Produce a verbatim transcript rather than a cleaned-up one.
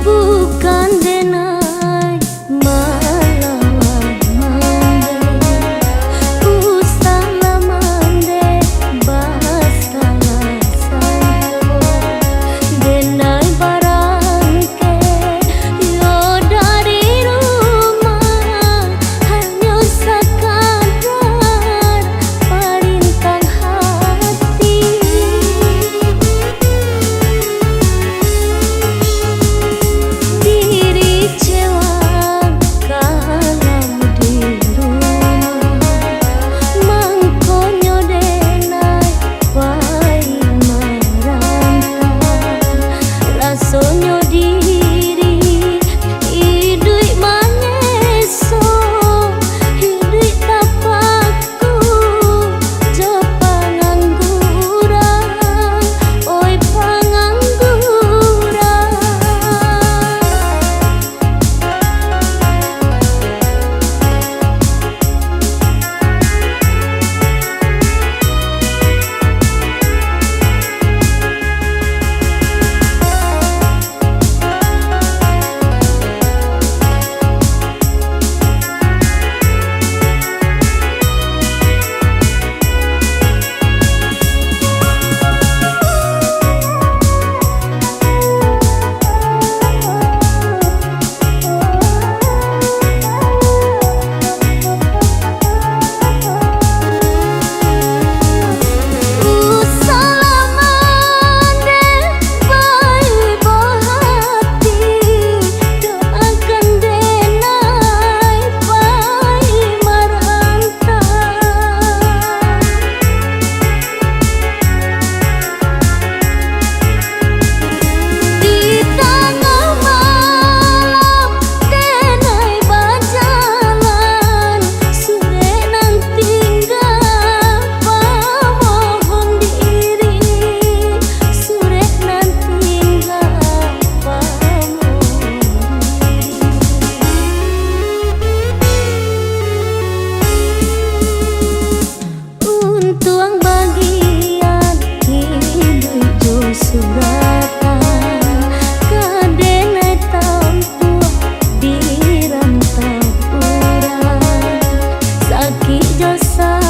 Bukan denai malah mandeh, usah lah mandeh basalah sangko. Denai barangkek yo dari rumah, hanyo sakadar parintah hati. Diri cewa kalau di rumah, mangkonyo denai pai marantau. Rasonyo diri iduik manyeso, iduik tapaku jo pangangguran, oi pangangguran. Di tangah malam denai bajalan, surek nan tingga pamohon diri, surek nan tingga pamohon diri. Untuang bagian iduik jo suratan, ka denai tampuah di rantau urang. Sakik jo sa-